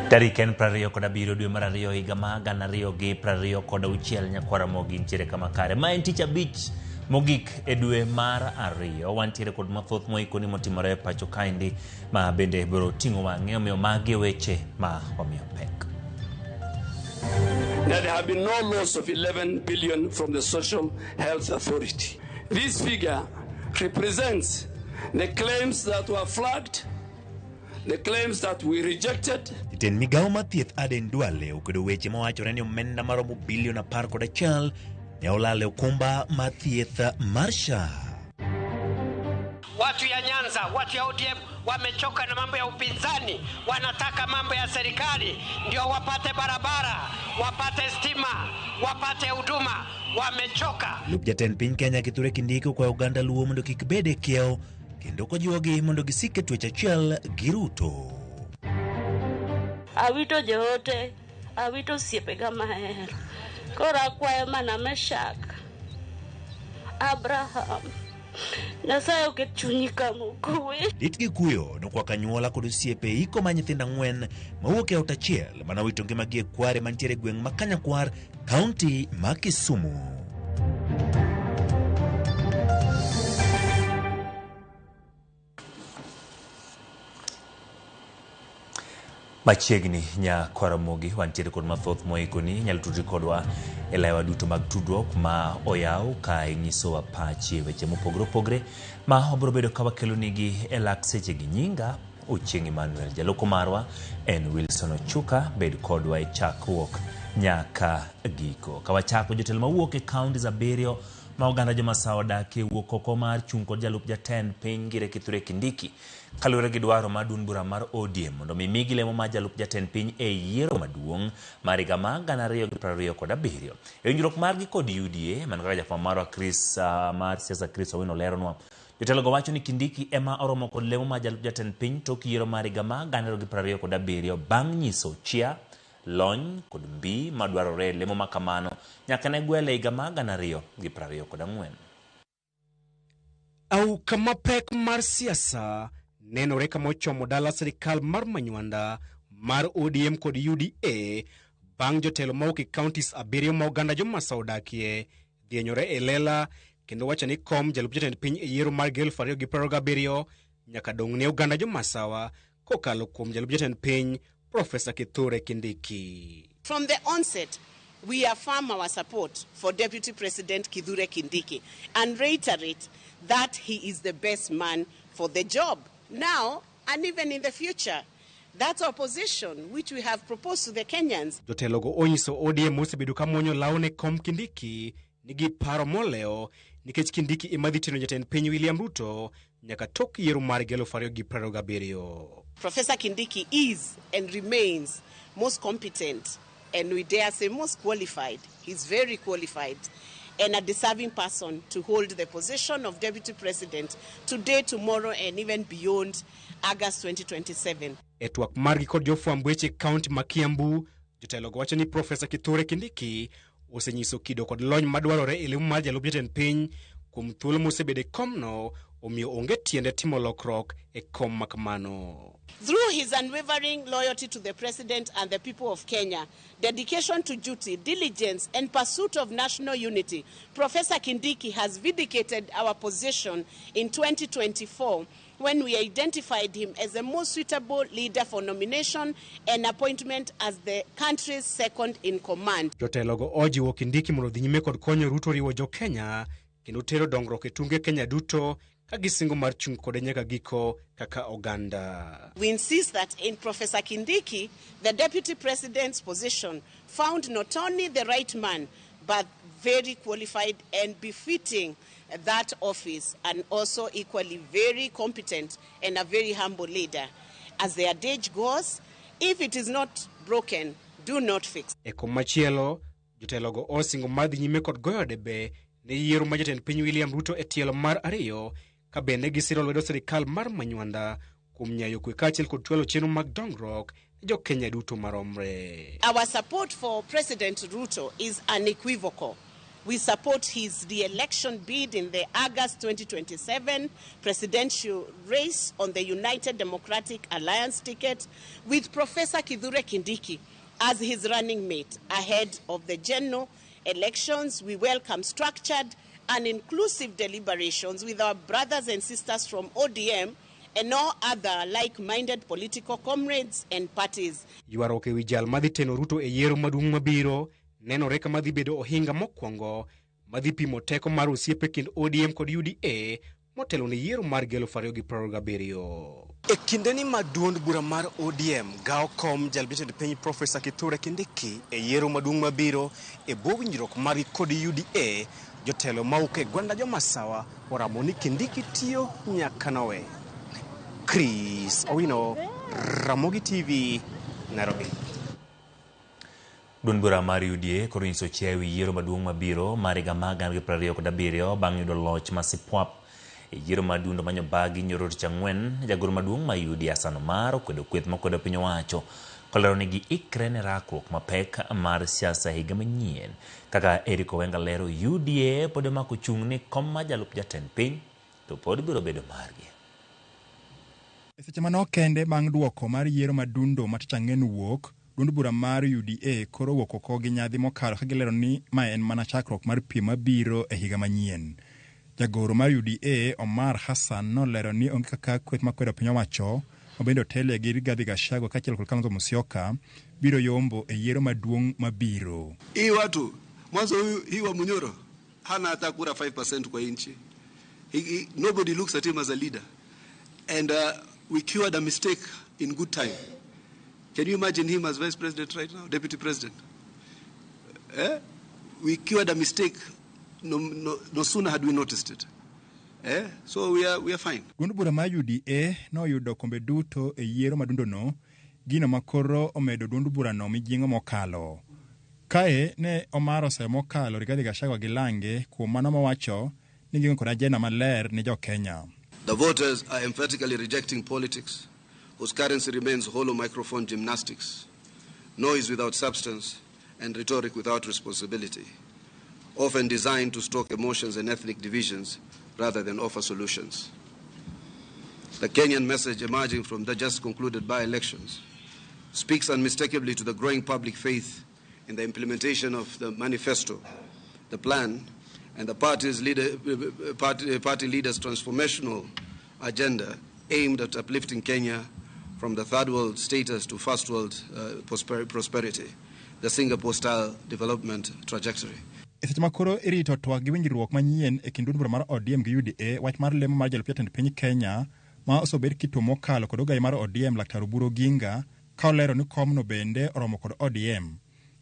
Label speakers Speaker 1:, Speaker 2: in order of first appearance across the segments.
Speaker 1: Tarik en 27 dwe mar ariyo higa ma 2026 nyakwar Ramogi nitiere kama kare. Ma en tich abich mogik e dwe mar ariyo. Wantiere kod mathoth moikoni motimore e pacho kaendi ma bende biro ting'o wang'e omiyo magi e weche ma wamiyo pek.
Speaker 2: That there have been no loss of 11 billion from the Social Health Authority. This figure represents the claims that were flagged, the claims that we rejected.
Speaker 3: Jatend migawo mar thieth Aden Duale okwedo weche mawachore ni omenda maromo bilion 11 ne olal e okumba mar thieth mar SHA.
Speaker 4: Watu ya Nyanza, watu ya ODM wamechoka na mambo ya upinzani, wanataka mambo ya serikali ndio wapate barabara, wapate stima, wapate huduma. Wamechoka.
Speaker 3: Jalup jatend piny Kenya Kithure Kindiki okwayo oganda Luo mondo kik bed e kiewo kendo kojiwogi mondo gisik e twech achiel gi Ruto.
Speaker 5: Awito joote, awito osiepega mahero. Koro akwayo mana Meshak, Abraham, Nyasaye oket chunyi kama okwe.
Speaker 3: Lit gi kuyo nokwako anyuola kod osiepe e iko mar nyithindo ang'wen mawuok e ot achiel mane owito ngimagi e kware mantiere e gweng' ma Kanyakwar, kaunti ma Kisumu.
Speaker 1: Machiegni nya Kwaramogi wantiere kod mathoth moikoni inyalo tudri kodwa e laiwa duto mag tudruok ma oyaw ka inyisowa pachi e weche mopogore opogore ma wabiro bedo ka wakelonigi e lak sechegi. Nyinga Ochieng' Emmanuel, jaloko marwa en Wilson Ochuka, bed kodwa e chakruok nyaka giko. Ka wachako, jotelo mawuok e counties abiriyo ma oganda jo-Masawa odakie wuok oko mar chung' kod jalup jatend piny Ngire Kithure Kindiki kaluwore gi dwaro mar duond bura mar ODM mondo mi migi lemo mar jalup jatend piny e yiero maduong' mar higa mar 2027. E winjruok margi kod UDA, mana kaka jafwambo marwa Chris mar siasa Chris Owino leronwa, jotelogo wacho ni Kindiki ema oromo kod lemo mar jalup jatend piny tok yiero mar higa mar 2027 bang' nyiso chia, lony kod mbi madwarore e lemo ma kamano nyaka ne gwele higa mar 2024.
Speaker 6: Auka mapek mar siasa nenore kama ochomo dala sirikal mar Manywanda mar ODM kod UDA bang' jotelo mawuok e counties abiriyo ma oganda jo-Maasai odakie dhienyore e lela kendo wacho ni kom jalup jatend piny e yiero mar 2027 nyaka dong' ne oganda jo-Masawa kokalo kuom jalup jatend piny Profesa Kithure Kindiki.
Speaker 7: From the onset, we affirm our support for Deputy President Kithure Kindiki and reiterate that he is the best man for the job now and even in the future. That's our position, which we have proposed to the Kenyans.
Speaker 6: Jotelogo onyiso ODM mosebedo ka muonyo law ne kom Kindiki ni giparo molewo nikech Kindiki ema dhi teno jatend piny William Ruto nyaka tok yiero mar 2027.
Speaker 7: Professor Kindiki is and remains most competent and we dare say most qualified. He's very qualified and a deserving person to hold the position of Deputy President today, tomorrow and even beyond August 2027.
Speaker 6: E twak margi kod jofwamb weche e kaunti ma Kiambu, jotelogo wacho ni Profesa Kithure Kindiki osenyiso kido kod lony madwarore e lemo mar jalup jatend piny kuom thuolo mosebedo e komno, omiyo onge tiende timo lokruok e kom ma kamano.
Speaker 7: Through his unwavering loyalty to the President and the people of Kenya, dedication to duty, diligence, and pursuit of national unity, Professor Kindiki has vindicated our position in 2024 when we identified him as the most suitable leader for nomination and appointment as the country's second in command.
Speaker 6: Jotelogo ojiwo Kindiki mondo odhi nyime kod konyo Ruto riwo jo Kenya kendo tero dongruok e tunge Kenya duto ka gisingo mar chung' kode nyaka giko kaka oganda.
Speaker 7: We insist that in Professor Kindiki, the deputy president's position found not only the right man, but very qualified and befitting that office, and also equally very competent and a very humble leader. As the adage goes, if it is not broken, do not fix.
Speaker 6: E komachielo, jotelogo osingo mar dhi nyime kod goyo debe ne yiero ma jatend piny William Ruto e tielo mar ariyo ka bende gisiro lwedo sirikal mar Manywanda kuom nyayo kwe kaachiel kod chwalo chenro mag dongruok ne jo Kenya duto maromre.
Speaker 7: Our support for President Ruto is unequivocal. We support his re-election bid in the August 2027 presidential race on the United Democratic Alliance ticket with Professor Kithure Kindiki as his running mate ahead of the general elections. We welcome structured and inclusive deliberations with our brothers and sisters from ODM and all other like-minded political comrades and parties.
Speaker 6: Ywaruok ewi jal madhi teno Ruto e yiero maduong' mabiro nenore kama dhi bedo ohinga mokwongo madhi pimo teko mar osiepe kind ODM kod UDA motelo ne yiero mar 2027. E kindeni ma duond bura mar ODM gawo kom jalb jatend piny Profesa Kithure Kindiki e yiero maduong' mabiro e bwo winjruok margi kod UDA, jotelo mawuok e gwenda jomasawa oramo ni Kindiki tiyo nyaka nowe. Chris Owino, Ramogi TV, Nairobi.
Speaker 1: Duond bura mar UDA koro nyiso chia ewi yiero maduong' mabiro mar higa mar 2027 bang' yudo loch ma sipwap e yiero mar dundo manyobagi nyoro tich ang'wen. Jagoro maduong' mar UDA Hassan Omar okwedo kweth makwedo piny owacho kolero ni giikre ne rakruok mapek mar siasa higa manyien. Kaka Eric Owenga lero, UDA pod omako chung' ni kom mar jalup jatend piny to pod biro bedo margi.
Speaker 8: E seche manok kende bang' duoko mar yiero madundo ma tich ang'wen wuok, duond bura mar UDA koro owuok oko gi nyadhi mokalo ka gilero ni mae en mana chakruok mar piem mabiro e higa manyien. Jagoro mar UDA Omar Hassan nolero ni onge kaka kweth makwedo piny owacho mabende otelie gi Rigathi Gachagua kaachiel kod Kalonzo Musyoka biro yombo e yiero maduong' mabiro.
Speaker 9: Hii watu mwanzo, huyu hii wa Munyoro hana hata kura 5% kwa nchi. Nobody looks at him as a leader. And we cured a mistake in good time. Can you imagine him as vice president right now, deputy president? Eh? We cured a mistake no sooner had we noticed it. Eh? So we are fine.
Speaker 8: Duond bura mar UDA noyudo kombe duto e yiero madundono, gino ma koro omedo duond burano mijing'o mokalo. Kae ne Omar oseyo mokalo Rigathi Gachagua gi lange kuom mano mowacho ni gionge kod agenda maler ne jo-Kenya.
Speaker 9: The voters are emphatically rejecting politics whose currency remains hollow microphone gymnastics, noise without substance, and rhetoric without responsibility, often designed to stoke emotions and ethnic divisions rather than offer solutions. The Kenyan message emerging from the just concluded by elections speaks unmistakably to the growing public faith in the implementation of the manifesto, the plan, and the party leaders' transformational agenda aimed at uplifting Kenya from the third world status to first world prosperity, the Singapore style development trajectory.
Speaker 8: E seche ma koro irito twak gi winjruok manyien e kind duond bura mar ODM gi UDA, wach mar lemo mar jalup jatend piny Kenya ma osebed kituo mokalo kod ogai mar ODM Laktar Oburu Oginga ka olero ni komno bende oromo kod ODM.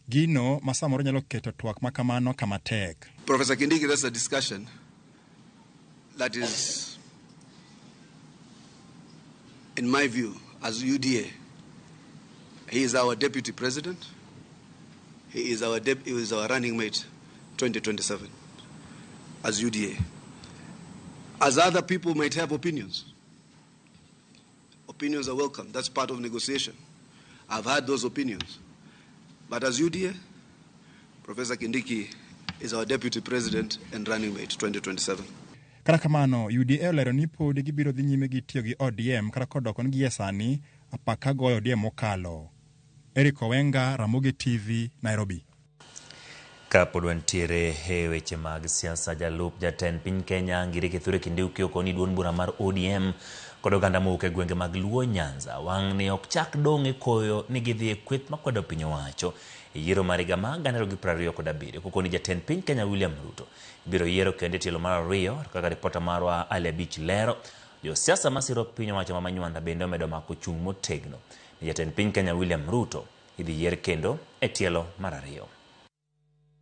Speaker 8: Gino ma samoro nyalo keto twak ma kamano kama tek.
Speaker 9: Professor Kindiki, that's a discussion that is, in my view, as UDA, he is our deputy president. He is our running mate 2027 as UDA. As other people might have opinions, opinions are welcome. That's part of negotiation. I've had those opinions. But as UDA, Professor Kindiki is our deputy president and running mate 2027.
Speaker 8: Kata kamano, UDA olero ni podi gibiro dhi nyime gi tiyo gi ODM kata kodoko ni gie sani apaka goyo ODM mokalo. Eric Owenga, Ramogi TV, Nairobi.
Speaker 1: Kapod wantiere e weche mag siasa, jalup jatend piny Kenya Ngire Kithure Kindiki okoni duond bura mar ODM kod oganda mowuok e gwenge mag Luo Nyanza wang' ni ok chak dong' e koyo ni gidhi e kweth makwedo piny owacho e yiero mar higa mar 2027 kokoni jatend piny Kenya William Ruto ibiro yiero kendo e tielo mar ariyo. Kaka ripota marwa Ali Abich lero, josiasa masiro piny owacho ma Manywanda bende omedo mako chung' motegno ni jatend piny Kenya William Ruto idhi yier kendo e tielo mar ariyo.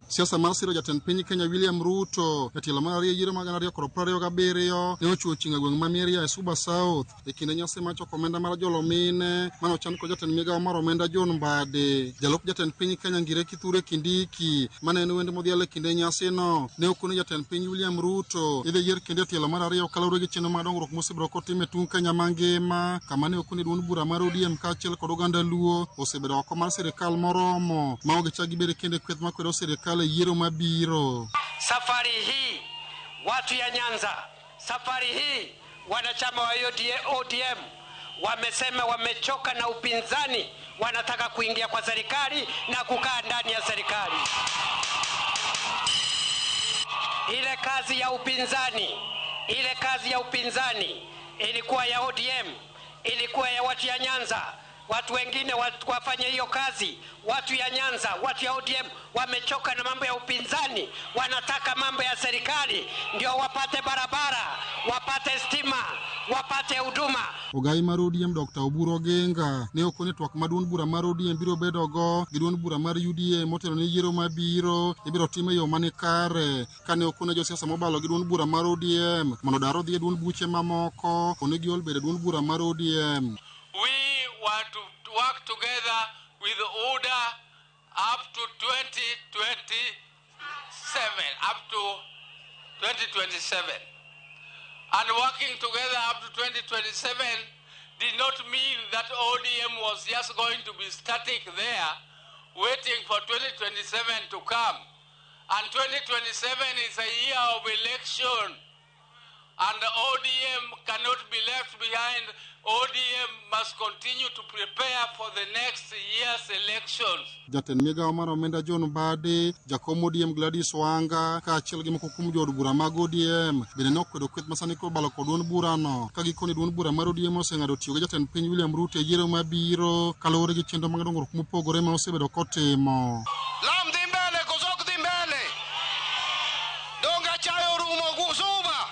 Speaker 10: Siasa mar siro jatend piny Kenya William Ruto e tielo mar ariyo yiero mag 2027 ne ochiwo chieng' e gweng' ma Miria e Suba South e kinde nyasi mar choko omenda mar jolo mine mane ochan kod jatend migawo mar omenda John Mbadi. Jalup jatend piny Kenya Ngire Kithure Kindiki mane en wende modhial e kinde nyasino ne okone jatend piny William Ruto idhi yier kendo e tielo mar ariyo kaluwore gi chenro mar dongruok mosebedo kotim e tung Kenya mangima, kama ne okone duond bura mar ODM kaachiel kod oganda Luo osebedo oko mar sirikal moromo ma ok gichak gibed kendo e kweth makwedo sirikal e yiero mabiro.
Speaker 4: Safari hii watu ya Nyanza, safari hii wanachama wa ODM wamesema wamechoka na upinzani, wanataka kuingia kwa serikali na kukaa ndani ya serikali. Ile kazi ya upinzani, ile kazi ya upinzani ilikuwa ya ODM, ilikuwa ya watu ya Nyanza. Watu wengine wafanye hiyo kazi. Watu ya Nyanza, watu ya ODM wamechoka na mambo ya upinzani, wanataka mambo ya serikali ndio wapate barabara, wapate stima, wapate huduma.
Speaker 10: Ogai mar ODM Dr. Oburu Oginga ne okone twak ma duond bura mar ODM biro bedogo gi duond bura mar UDA motelo ne yiero mabiro ibiro tim e yo mane kare. Kane okone josiasa mobalo gi duond bura mar ODM mondo dar odhi e duond buche mamoko onego giol bedo e duond bura mar ODM.
Speaker 11: We want to work together with UDA up to 2027, up to 2027. And working together up to 2027 did not mean that ODM was just going to be static there, waiting for 2027 to come. And 2027 is a year of election. And the ODM cannot be left behind. ODM must continue to prepare for the next year's elections.
Speaker 10: Jatend migawo mar omenda John Mbadi, jakom ODM Gladys Wanga kaachiel gi moko kuom jood bura mag ODM bende ne okwedo kweth masani kobalo kod duond burano ka gikoni duond bura mar ODM oseng'ado tiyo gi jatend piny William Ruto e yiero mabiro kaluwore gi chenro mag dongruok mopogore ma osebedo kotimo.
Speaker 12: Lam dhi mbele koso ok dhi mbele? Donge achayo orumo Suba?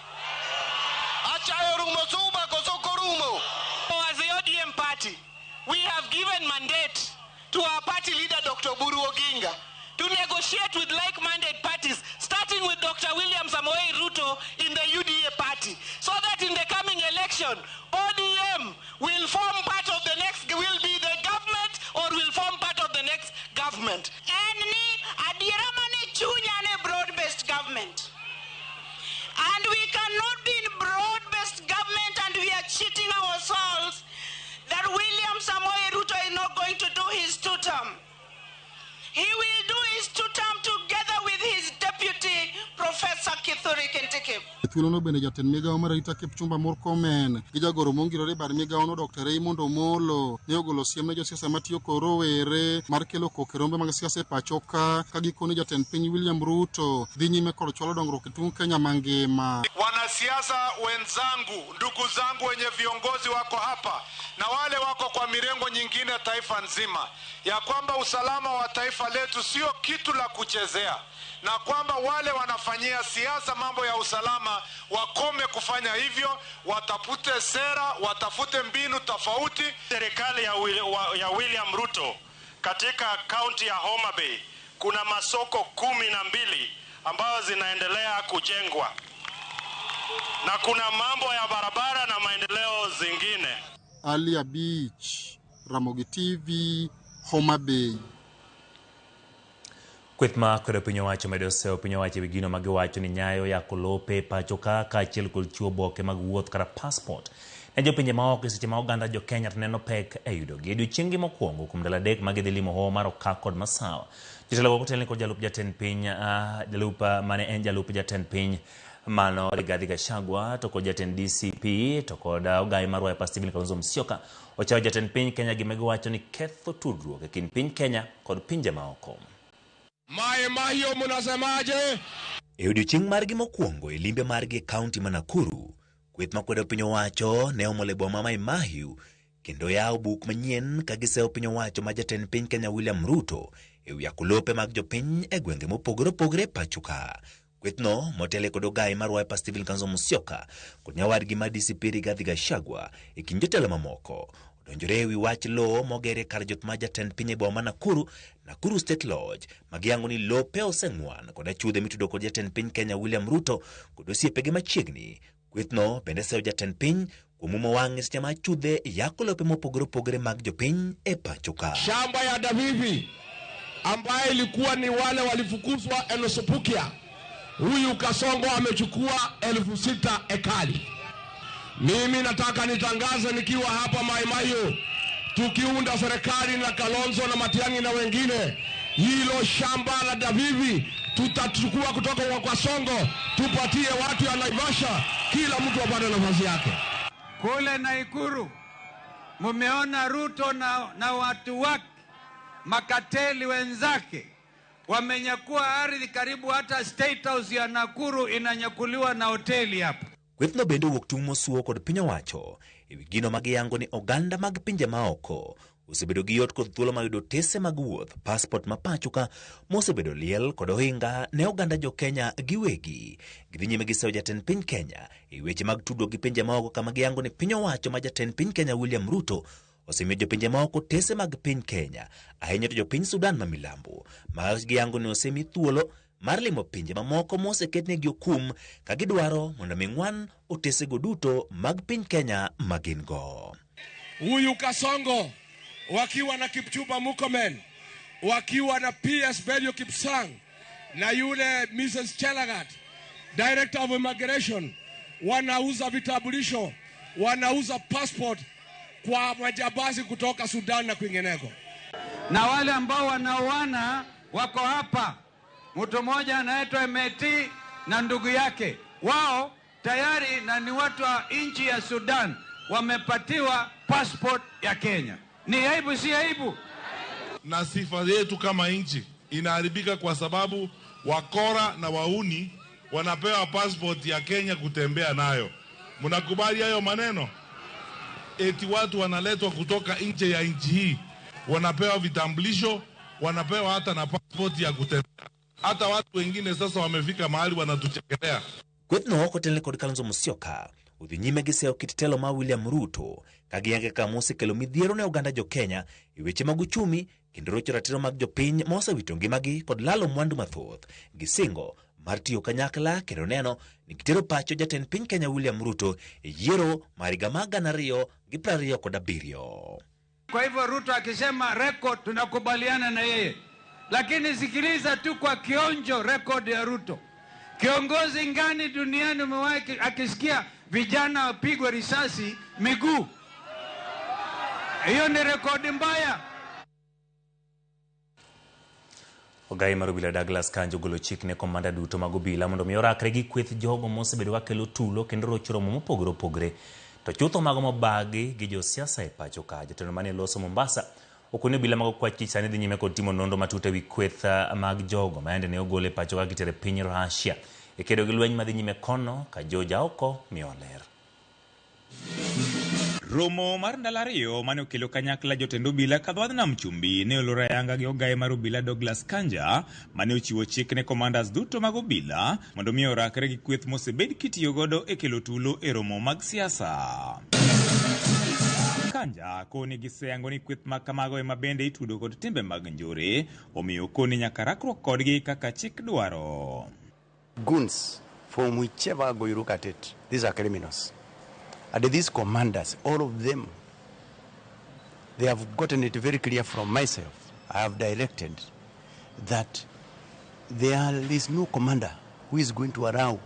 Speaker 12: Achayo orumo Suba koso ok orumo?
Speaker 13: As the ODM party, we have given mandate to our party leader, Dr. Oburu Oginga, to negotiate with like-minded parties, starting with Dr. William Samoei Ruto in the UDA party, so that in the coming election, ODM will form part of the next, will be the government or will form part of the next government.
Speaker 14: En ni adiera mane chunya ne broad-based government. And we cannot be in broad-based government and we are cheating ourselves that William Samoei Ruto is not going to do his two-term. He will do his two-term together with his deputy, Professor Kithure Kindiki.
Speaker 10: E thuolono bende jatend migawo mar arita Kipchumba Murkomen gi jagoro mongirore e bad migawono Dr. Raymond Omolo ne ogolo siem ne josiasa matiyo kod rowere mar kelo koko e rombe mag siasa e pacho ka ka gikone jatend piny William Ruto dhi nyime kod chwalo dongruok e tung Kenya mangima.
Speaker 15: Wanasiasa wenzangu, ndugu zangu wenye viongozi wako hapa na wale wako kwa mirengo nyingine taifa nzima, ya kwamba usalama wa taifa letu sio kitu la kuchezea, na kwamba wale wanafanyia siasa mambo ya usalama wakome kufanya hivyo, watafute sera, watafute mbinu tofauti.
Speaker 16: Serikali ya William Ruto katika kaunti ya Homa Bay kuna masoko 12 ambayo zinaendelea kujengwa na kuna mambo ya barabara na maendeleo zingine.
Speaker 10: Alia Beach, Ramogi TV, Homa Bay.
Speaker 1: Kweth ma kwedo piny owacho medo seyo piny owacho e wi gino ma giwacho ni nyayo yako lope pacho ka kaachiel kod chiwo oboke mag wuoth kata passport ne jopinje maoko e seche ma oganda jo Kenya to neno pek e yudogi. E odiechieng'gi mokwongo kuom ndalo 3 ma gidhi limo hoho mar Okak kod Masawa, jotelo go kotelne kod jalup jatend piny jalup mane en jalup jatend piny mano Rigathi Gachagua to kod jatend DCP to kod ogai mar Wiper Stephen Kalonzo Musyoka ochayo jatend piny Kenya gima giwacho ni ketho tudruok e kind piny Kenya kod pinje maoko.
Speaker 12: Mai Mahiu munasemaje?
Speaker 3: E odiechieng' margi mokwongo e limbe margi e kaunti ma Nakuru, kweth makwedo piny owacho ne omolo e boma ma Mahiu kendo yawo buk manyien ka giseyo piny owacho ma jatend piny Kenya William Ruto e wi yako lope mag jopiny e gwenge mopogore opogore pacho ka. Kwethno motele kod ogai mar Wiper Stephen Kalonzo Musyoka kod nyawadgi mar DCP Rigathi Gachagua e kind jotelo mamoko odonjore e wi wach lowo mogere kar jot ma jatend piny e boma ma Nakuru, Nakuru State Lodge, ma giyango ni lope oseng'wan kod achudhe mitudo kod jatend piny Kenya William Ruto kod osiepege machiegni. Kwethno bende seyo jatend piny kuom umo wang' e seche ma achudhe yako lope mopogore opogore mag jopiny e pacho ka.
Speaker 12: Shamba ya Davivi ambaye ilikuwa ni wale walifukuzwa Elosopukia, huyu Kasongo amechukua 6,000 ekari. Mimi nataka nitangaze nikiwa hapa Mai Mahiu, tukiunda serikali na Kalonzo na Matiang'i na wengine, Hilo shamba la Davivi tutachukua kutoka kwa Kasongo, tupatie watu ya Naivasha, kila mtu apate nafasi yake.
Speaker 11: Kule Naikuru mumeona Ruto na watu wake makateli wenzake wamenyakua ardhi karibu hata State House ya Nakuru inanyakuliwa na hoteli hapa.
Speaker 3: Kwethno bende owuok tung' mosuo kod piny owacho ewi gino ma giyango ni oganda mag pinje maoko osebedo gi yot kod thuolo mar yudo otese mag wuoth, passport ma pacho ka mosebedo liel kod ohinga ne oganda jo Kenya giwegi. Gidhi nyime gi seyo jatend piny Kenya e weche mag tudruok gi pinje maoko kama giyango ni piny owacho ma jatend piny Kenya William Ruto osemiyo jopinje maoko otese mag piny Kenya, ahinya to jopiny Sudan ma milambo, ma giyango ni osemi thuolo mar limo pinje mamoko moseketnegi okum ka gidwaro mondo mi ng'wan otesego duto mag piny Kenya ma gin go.
Speaker 12: Huyu Kasongo wakiwa na Kipchumba Murkomen, wakiwa na PS Belio Kipsang na yule Mrs. Chelagat, Director of Immigration, wanauza vitambulisho, wanauza passport kwa majambazi kutoka Sudan na kwingineko.
Speaker 11: Na wale ambao wanaoana wako hapa, mtu mmoja anaitwa Meti na ndugu yake, wao tayari na ni watu wa nchi ya Sudan, wamepatiwa passport ya Kenya. Ni aibu, si aibu?
Speaker 17: Na sifa yetu kama nchi inaharibika kwa sababu wakora na wauni wanapewa passport ya Kenya kutembea nayo. Mnakubali hayo maneno? Eti watu wanaletwa kutoka nje ya nchi hii, wanapewa vitambulisho, wanapewa hata na passport ya kutembea. Hata watu wengine sasa wamefika mahali wanatuchekelea.
Speaker 3: Kwethno kotelne kod Kalonzo Musyoka odhi nyime gi seyo kit telo mar William Ruto ka giyange kama osekelo midhiero ne oganda jo Kenya e weche mag uchumi kendo rocho ratiro mag jopiny mosewito ngimagi kod lalo mwandu mathoth. Gisingo mar tiyo kanyakla kendo neno ni gitero pacho jatend piny Kenya William Ruto e yiero mar higa mar 2027.
Speaker 11: Kwa hivyo Ruto akisema record tunakubaliana na yeye, lakini sikiliza tu kwa kionjo record ya Ruto. Kiongozi ngani duniani umewahi akisikia vijana wapigwe risasi miguu? Hiyo ni rekodi mbaya.
Speaker 1: Ogai mar obila Douglas Kanja ogolo chik ne komanda duto mag obila mondo mi orakre gi kweth jogo mosebedo kakelo tulo kendo rocho romo mopogore opogore. To chutho mago mobagi gi josiasa e pacho ka. Jatelo mane loso Mombasa okoni obila mag okwach sani dhi nyime kod timo nonro matut ewi kweth mag jogo ma yande ne ogol e pacho ka gitere piny Russia e kedo gi lweny madhi nyime kono ka joja oko miyo ler.
Speaker 18: Romo mar ndalo ariyo mane okelo kanyakla jotend obila kadho nam chumbi ne oloro ayanga gi ogaye mar obila Douglas Kanja mane ochiwo chik ne commanders duto mag obila mondo mi orakre gi kweth mosebed kitiyo godo e kelo tulo e romo mag siasa. Kanja koni giseyango ni kweth ma kamago ema bende itudo kod timbe mag njore, omiyo koni nyaka rakruok kodgi kaka chik dwaro.
Speaker 19: Goons from whichever angle you look at it, these are criminals. And these commanders, all of them, they have gotten it very clear from myself. I have directed that there is no commander who is going to allow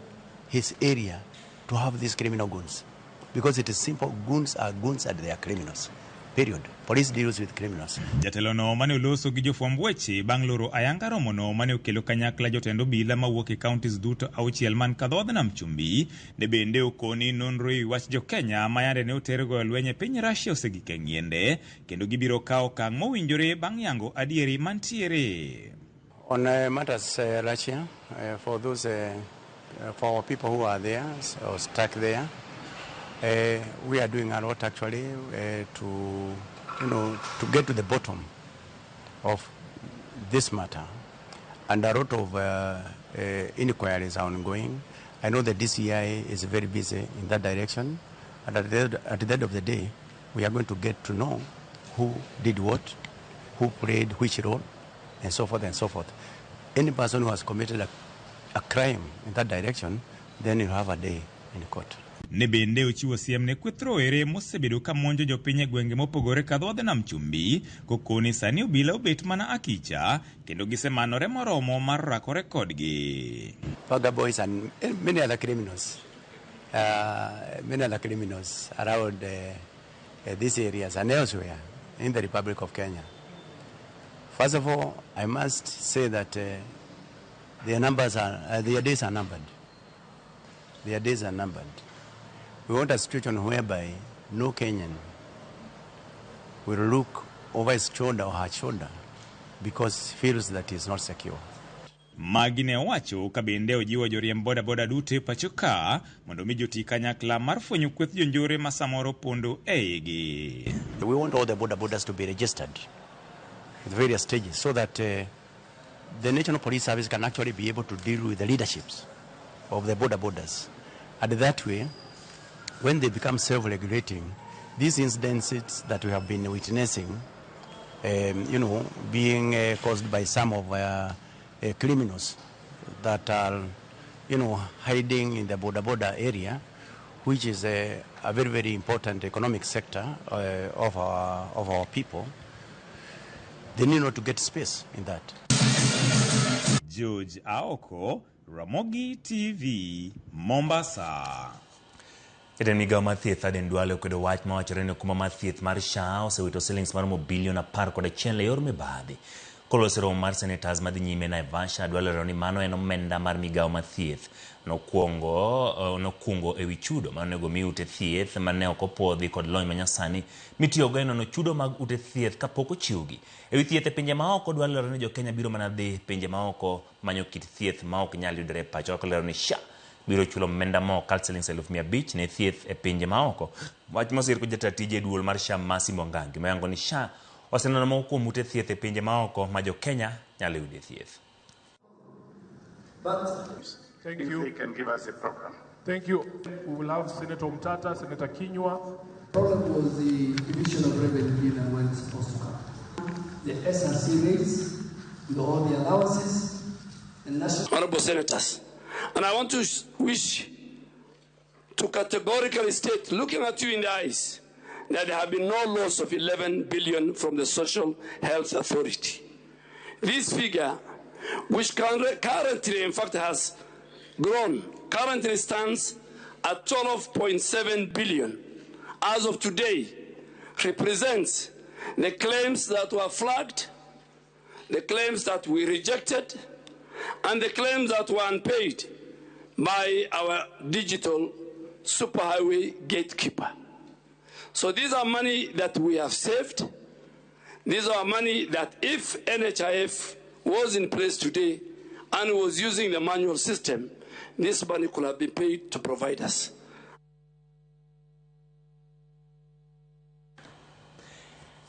Speaker 19: his area to have these criminal goons. Because it is simple, goons are goons and they are criminals. Period. Police deals with criminals.
Speaker 18: Jatelono mane oloso gi jofwamb weche bang' loro ayanga romono mane okelo kanyakla jotend obila mawuok e counties duto auchiel man kadho nam chumbi ne bende okoni nonro ewi wach jo Kenya ma yande ne oter goyo lweny e piny Russia osegik e ng'iende kendo gibiro kawo okang' mowinjore bang' yango adieri mantiere.
Speaker 19: On matters Russia, for those for our people who are there or stuck there, we are doing a lot actually to get to the bottom of this matter, and a lot of inquiries are ongoing. I know the DCI is very busy in that direction, and at the end of the day, we are going to get to know who did what, who played which role, and so forth and so forth. Any person who has committed a crime in that direction, then you have a day in court.
Speaker 18: Ne bende ochiwo siem ne kweth rowere mosebedo ka monjo jopiny e gwenge mopogore kadho nam chumbi kokoni sani obila obet mana akicha kendo gisemanore moromo mar rakore kodgi.
Speaker 19: Paga boys and many other criminals, around these areas and elsewhere in the Republic of Kenya. First of all, I must say that their numbers are, their days are numbered. Their days are numbered. We want a situation whereby no Kenyan will look over his shoulder or her shoulder because he feels that he is not secure.
Speaker 18: Magi ne owacho ka bende ojiwo joriemb bodaboda duto e pacho ka mondo mi joti kanyakla mar fwenyo kweth jonjore ma samoro pondo e igi.
Speaker 19: We want all the boda bodas to be registered at various stages so that the National Police Service can actually be able to deal with the leaderships of the boda bodas. And that way, when they become self-regulating, these incidences that we have been witnessing, being caused by some of criminals that are, hiding in the boda boda area, which is a very, very important economic sector of our people. They need not to get space in that.
Speaker 18: George Aoko, Ramogi TV, Mombasa.
Speaker 1: Jatend migao mar thieth Aden Duale okwedo wach mawachore ni okumba mar thieth mar SHA osewito silings maromo bilion 11 e yor mibadhi. Koloso romo mar senators madhi nyime Naivasha, Duale olero ni mano en omenda mar migao mar thieth nokungo ewi chudo mane onego mi ute thieth mane ok opuodhi kod lony manyasani mitiyogo e nono chudo mag ute thieth kapok ochiwgi. Ewi thieth e pinje maoko, Duale olero ni jokenya biro mana dhi pinje maoko manyo kit thieth ma ok nyal yudore e pacho. Olero ni SHA biro chulo omenda ma okal silings 500,000 ne thieth e pinje maoko. Wach mosir kod jata tije e duol mar SHA Mercy Mwangangi moyango ni SHA oseneno moko kuom ute thieth e pinje maoko ma jokenya nyalo yude thieth.
Speaker 20: Thank you.
Speaker 21: If they can give us a program.
Speaker 20: Thank you. We will have Senator Omtatah, Senator Kinyua.
Speaker 22: Problem was the emission of revenue given when it's supposed to come. The SRC rates, with all the allowances, and national...
Speaker 2: Honorable Senators, and I want to wish to categorically state, looking at you in the eyes, that there have been no loss of 11 billion from the Social Health Authority. This figure, which currently, in fact, has grown, currently stands at 12.7 billion. As of today, represents the claims that were flagged, the claims that we rejected, and the claims that were unpaid by our digital superhighway gatekeeper. So these are money that we have saved. These are money that if NHIF was in place today and was using the manual system, this money could have been paid to providers.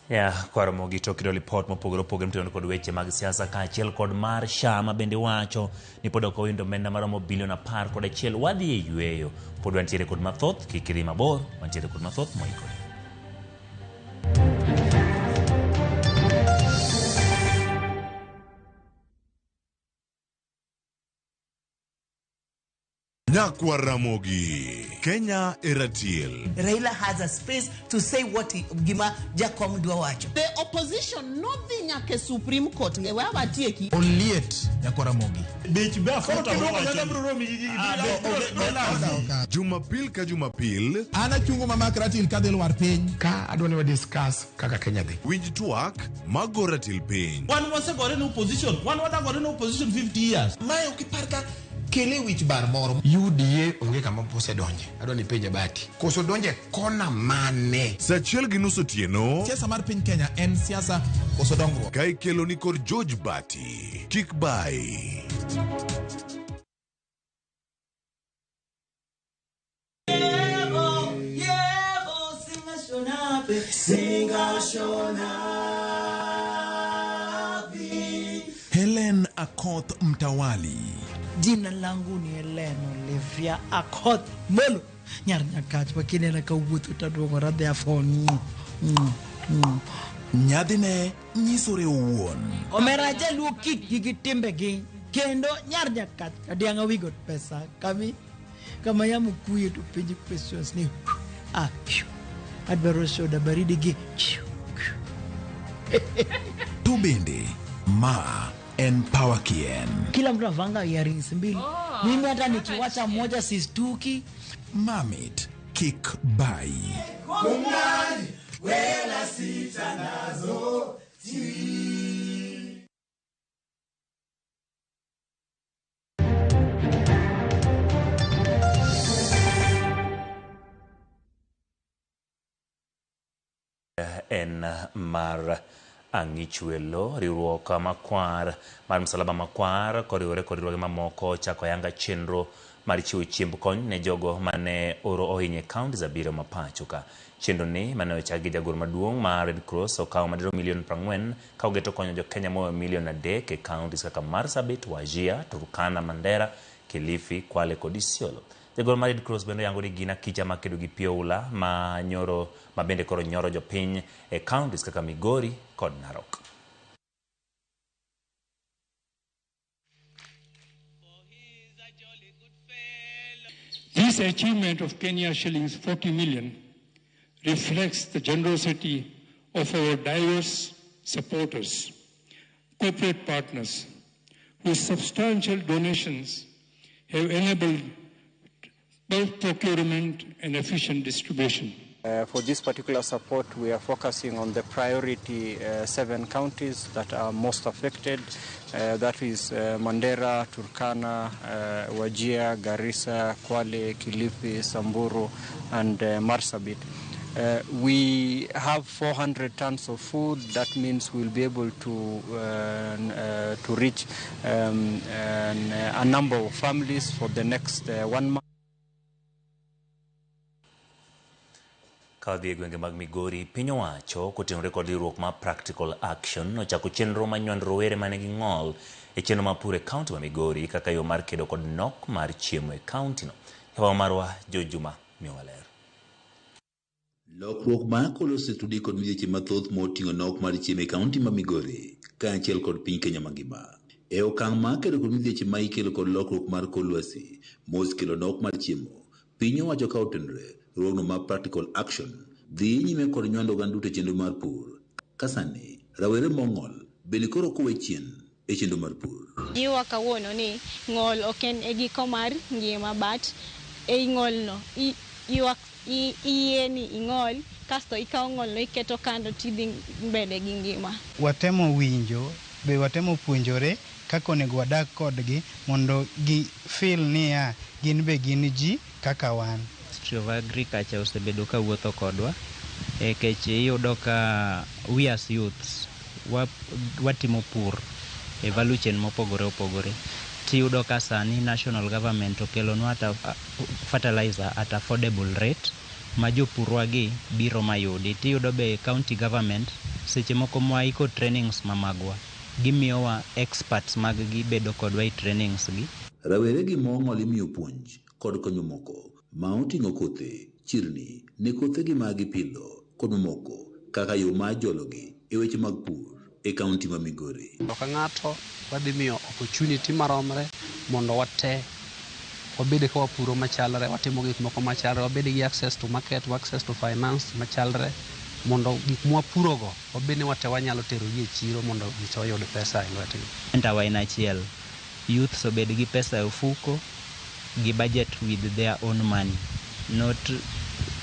Speaker 1: Ya, kwa Ramogi to kido lipot mopogore opogore mtiyo kod weche mag siasa kaachiel kod mar SHA ma bende wacho ni pod ok oyudo omenda maromo bilion 11. Wadhi e yweyo, pod wantiere kod mathoth, kik idhi mabor, wantiere kod mathoth moikore.
Speaker 17: Nyakwa Ramogi, Kenya Eratiel.
Speaker 23: Raila has a space to say what he, gima Jakom dwa wacho.
Speaker 7: The opposition nodhi nyaka Supreme Court. Wawatieki.
Speaker 24: Oliet Nyakwa Ramogi.
Speaker 17: Bech be Jumapil ka Jumapil.
Speaker 24: An achungo mama Ratil kadhi lwar piny.
Speaker 25: Ka adwa ni wa discuss kaka Kenya dhi.
Speaker 17: Winj twak mago Ratil piny.
Speaker 26: Wan wasegore ne opposition. Wan wadagore ne opposition 50 years.
Speaker 24: Mae ok ipar ka kele wich bar moro.
Speaker 25: UDA onge kama osedonje. Adwa ni penje Bati. Koso donje kona mane?
Speaker 17: Saa 1:30 otieno.
Speaker 24: Siasa mar piny Kenya en siasa koso dongruok.
Speaker 17: Ka ikelo ni kod George Bati. Kik bai.
Speaker 24: Helen Akoth Mtawali.
Speaker 27: Jina langu ni Helen Olivia Akoth Molo. Nyar Nyakach wakinena kawuotho taduogo radhi afon.
Speaker 24: Nyadhine nyisore owuon.
Speaker 27: Omera jaluo kik gi timbegi kendo Nyar Nyakach kadianga wigot pesa kami kama yamo kuye to penji questions ni adwaro soda baridi gi
Speaker 24: to bende ma en power kien.
Speaker 27: Kila mtu avanga earrings mbili. Mimi hata nikiwacha moja sistuki.
Speaker 24: Mamit kik bai.
Speaker 28: Kumnani wela sita nazo ti.
Speaker 1: En mar Ang'ichwelo, riwruok makwar mar Msalaba Makwar koriwore kod riwruoge mamoko chako ayanga chenro mar chiwo chiemb kony ne jogo mane oro ohinyo e kaunti 7 ma pacho ka. Chenro ni mane ochak gi jagoro maduong' mar Red Cross okawo madirom milion 40 ka ogeto konyo jokenya moyo milion 3 e kaunti kaka Marsabit, Wajir, Turkana, Mandera, Kilifi, Kwale kod Isiolo. Jagoro mar Red Cross bende oyango ni gin akicha makedo gi pi oula ma nyoro ma bende koro nyoro jopiny e counties kaka Migori kod Narok.
Speaker 4: This achievement of Kenya shillings 40 million reflects the generosity of our diverse supporters, corporate partners, whose substantial donations have enabled bulk procurement and efficient distribution.
Speaker 5: For this particular support, we are focusing on the priority 7 counties that are most affected. That is Mandera, Turkana, Wajir, Garissa, Kwale, Kilifi, Samburu, and Marsabit. We have 400 tons of food. That means we'll be able to reach a number of families for the next 1 month.
Speaker 1: Ka dhi e gwenge mag Migori, piny owacho kotenore kod riwruok mar Practical Action ochako chenro mar nywando rowere manigi ng'ol e chenro mar pur e kaunti ma Migori kaka yo mar kedo kod nok mar chiemo e kaunti no. Jawa marwa George Juma miyowa ler.
Speaker 6: Lokruok mar kor osetudi kod midhieche mathoth moting'o nok mar chiemo e kaunti ma Migori kaachiel kod piny Kenya mangima. E okang' mar kedo kod midhieche ma ikelo kod lokruok mar kor lwasi mosekelo nok mar chiemo, piny owacho ka otenore riwruogno mar Practical Action dhi nyime kod nywando oganda duto e chenro mar pur. Ka sani rawere mong'ol bende koro ok owe chien e chenro mar pur.
Speaker 8: Jiwa kawuono ni ng'ol ok en e giko mar ngima, but ei ng'olno iyie ni ing'ol, kasto ikawo ng'olno iketo kando tidhi mbele gi ngima.
Speaker 9: Watemo winjo, be watemo puonjore kaka onego wadag kodgi mondo gi feel niya gin be gin ji kaka wan.
Speaker 13: Ministry of Agriculture osebedo ka wuotho kodwa nikech iyudo ka we as youths watimo pur e value chain mopogore opogore. Tiyudo ka sani national government okelonwa fertilizer at affordable rate ma jopurwa gi biro mayudi. Tiyudo be county government seche moko mwaiko trainings mamagwa gimiyowa experts mag gi bedo kodwa e trainings gi.
Speaker 6: Rawere gi mong'ol imiyo puonj kod kony mamoko ma oting'o kothe, chirni ne kothegi ma gipidho kod mamoko kaka yo mar jologi e weche mag pur e kaunti ma Migori.
Speaker 21: Ng'ato ka ng'ato wadhi miyo opportunity maromre mondo wate wabed ka wapuro machalre, watimo gik moko machalre, wabed gi access to market, access to finance machalre mondo gik mwapurogo wabed ni wate wanyalo terogi e chiro mondo ji oyud pesa e lwetgi.
Speaker 13: Entawa en achiel, youths obed gi pesa e ofuko, gi budget with their own money, not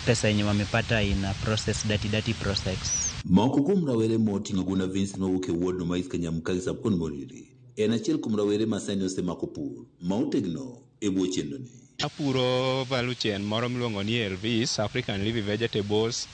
Speaker 13: pesa yenye wamepata in a process, dirty process.
Speaker 6: Moko kuom rawere moting'o Guna Vincent mawuok e ward no ma East Kanyamkago Sub-County Moriri en achiel kuom rawere ma sani osemako pur ma otegno e bwo chenro ni.
Speaker 28: Apuro value chain moro miluongo ni Elvis, African Leafy Vegetables.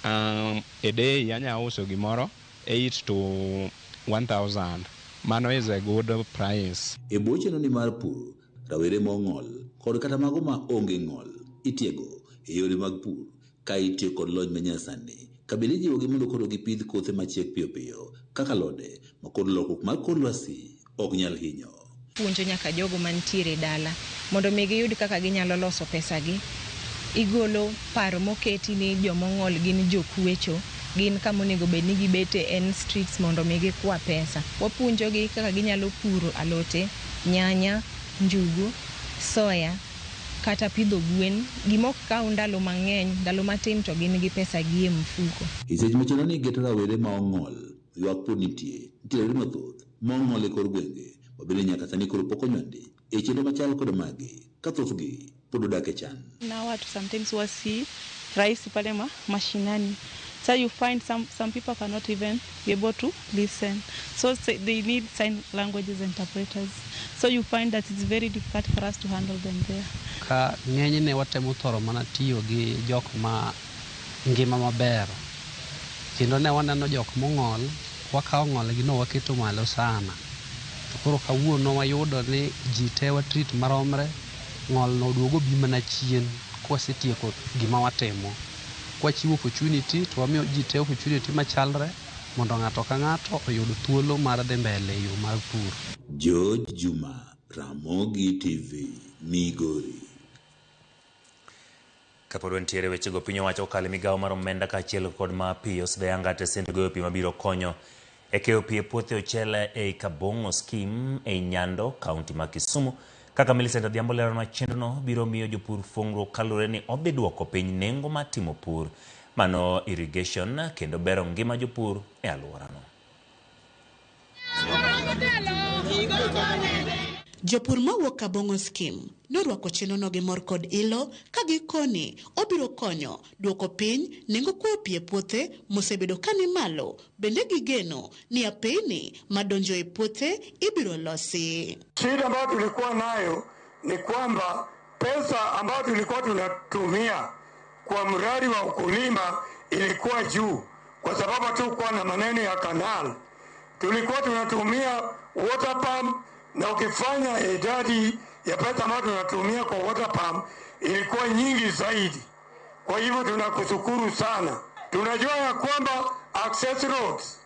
Speaker 28: A day anya uso gimoro 8 to 1000. Mano is a good price.
Speaker 6: E bwo chenro ni mar pur, rawere mong'ol kod kata mago ma onge ng'ol itiego e yore mag pur ka itiyo kod lony manyasani kabende ijiwogi mondo koro gipidh kothe machiek piyo piyo kaka alode ma kod lokruok mar kor lwasi ok nyal hinyo.
Speaker 29: Puonjo nyaka jogo mantiere dala mondo mi giyud kaka ginyalo loso pesagi. Igolo paro moketi ni jomong'ol gin jokwecho, gin kama onego bed ni gibete en streets mondo mi gikwa pesa. Wapuonjogi kaka ginyalo puro alote, nyanya, njugu, soya kata pidho gwen. Gima ok kaw ndalo mang'eny, ndalo matin to gin gi pesa gi e mfuko.
Speaker 6: E seche ma chenro ni geto rawere ma ong'ol, ywak pod nitie. Nitie rawere mathoth ma ong'ol e kor gwenge ma bende nyaka sani koro pok onywandi e chenro machal kod magi ka thothgi pod odak e chan.
Speaker 30: Na watu sometimes wasi rahisi pale mashinani. So you find some people cannot even be able to listen. So they need sign languages interpreters. So you find that it's very difficult for us to handle them there.
Speaker 21: Ka ng'enyne watemo thoro mana tiyo gi jok ma ngima maber. Kendo ne waneno jok mong'ol, wakawo ng'ol gi no waketo malo sana. To koro kawuono wayudo ni ji te wa treat maromre, ng'ol no oduogo obi mana chien kwasetieko gima watimo. Kwachiwo opportunity to wamiyo ji te opportunity machalre mondo ng'ato ka ng'ato oyud thuolo mar dhi mbele e yo mar pur.
Speaker 6: George Juma, Ramogi TV, Migori.
Speaker 1: Kapod wantiere wechego, piny owacho kokalo e migawo mar omenda kaachiel kod ma pi osedayanga tesend goyo pi mabiro konyo e keyo pi e puothe ochele ei Kabong'o Scheme ei Nyando, kaunti ma Kisumu. Kaka Millicent Adhiambo leronwa, chenrono biro miyo jopur fuong'ruok kaluwore ni odhi duoko piny nengo mar timo pur mano irrigation kendo bero ngima jopur e alworano.
Speaker 3: Jopur mawuok Kabong'o Scheme norwako chenrono gi mor kod ilo ka gikoni obiro konyo duoko piny nengo kweyo pi e puothe mosebedo ka ni malo. Bende gigeno ni apeyni madonjo e puothe ibiro losi.
Speaker 10: Shida ambayo tulikuwa nayo ni kwamba pesa ambayo tulikuwa tunatumia kwa mradi wa ukulima ilikuwa juu, kwa sababu hatukuwa na maneno ya canal. Tulikuwa tunatumia water pump, na ukifanya idadi ya pesa ambayo tunatumia kwa water pump ilikuwa nyingi zaidi. Kwa hivyo tunakushukuru sana. Tunajua ya kwamba access roads,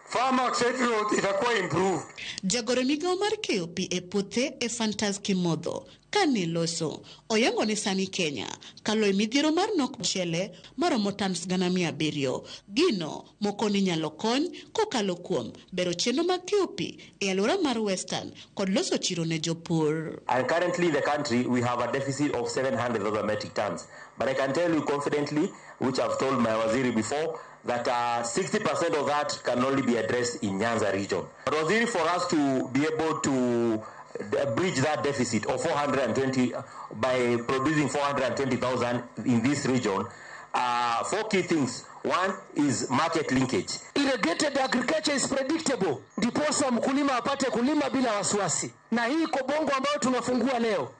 Speaker 10: farm access roads itakuwa improved.
Speaker 3: Jagoro migawo mar keyo pi e puothe Ephantus Kimotho kane loso oyango ni sani Kenya kalo e midhiero mar nok mchele maromo tons 700,000. Gino moko ni nyalo kony kokalo kuom bero chenro mag keyo pi e alwora mar Western kod loso chiro ne jopur.
Speaker 11: And currently in the country we have a deficit of 700,000 metric tons. But I can tell you confidently, which I've told my waziri before, that 60% of that can only be addressed in Nyanza region. But waziri, for us to be able to bridge that deficit of 420 by producing 420,000 in this region, four key things. One is market linkage.
Speaker 12: Irrigated agriculture is predictable, ndiposa mkulima apate kulima bila wasiwasi. Na hii Kobongo ambayo tunafungua leo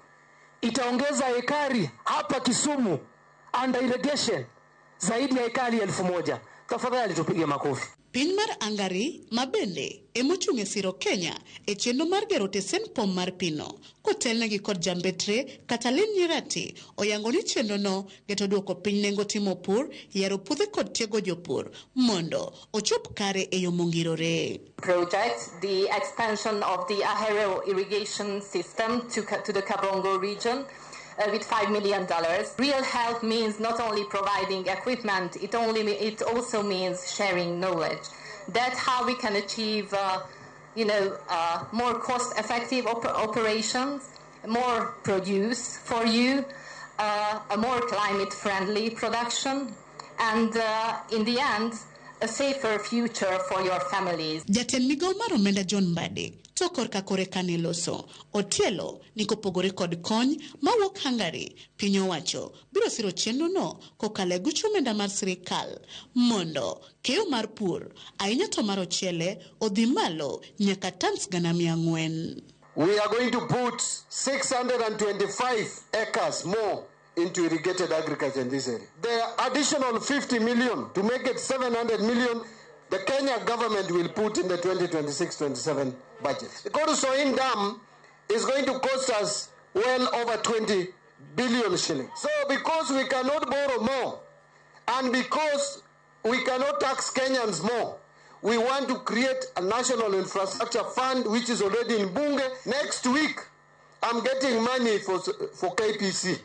Speaker 12: itaongeza ekari hapa Kisumu under irrigation zaidi ya ekari 1000. Tafadhali tupige makofi.
Speaker 3: Piny mar Hungary mabende emochung' e siro Kenya e chenro mar gero tesen pom mar pino kotelnegi kod jambetre Katalin Nyirati oyango ni chenrono geto duoko piny nengo timo pur, yaro puothe kod tiego jopur mondo ochop kare e yo mongirore.
Speaker 14: Project, the expansion of the Ahero irrigation system to the Kabongo region with $5 million. Real help means not only providing equipment, it also means sharing knowledge. That's how we can achieve, more cost-effective operations, more produce for you, a more climate-friendly production, and in the end, a safer future for your families.
Speaker 3: Jatend migawo mar omenda John Mbadi to korka kore kane loso otielo ni kopogore kod kony mawuok Hungary, piny owacho biro siro chenrono kokalo e guch omenda mar sirikal mondo keyo mar pur ahinya to mar ochele odhi malo nyaka tons 400,000.
Speaker 15: We are going to put 625 acres more into irrigated agriculture in this area. The additional 50 million to make it 700 million, the Kenya government will put in the 2026-27 budget. The Koru-Soin Dam is going to cost us well over 20 billion shillings. So because we cannot borrow more and because we cannot tax Kenyans more, we want to create a national infrastructure fund which is already in Bunge. Next week, I'm getting money for KPC.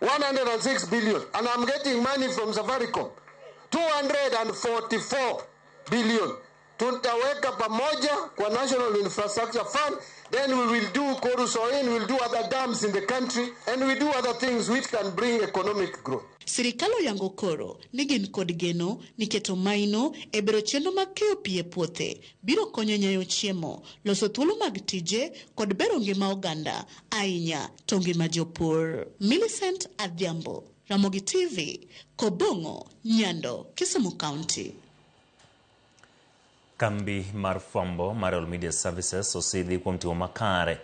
Speaker 15: 106 billion, and I'm getting money from Safaricom, 244 billion. Tutaweka pamoja kwa National Infrastructure Fund, then we will do Koru-Soin, we'll do other dams in the country, and we do other things which can bring economic growth.
Speaker 3: Sirikal oyango koro ni gin kod geno ni keto maino e bero chenro mag keyo pi e puothe biro konyo nyayo chiemo, loso thuolo mag tije kod bero ngima oganda, ahinya to ngima jopur. Millicent Adhiambo, Ramogi TV, Kobong'o, Nyando, Kisumu County.
Speaker 1: Kambi mar fwambo mar All Media Services osidhi kuom timo makare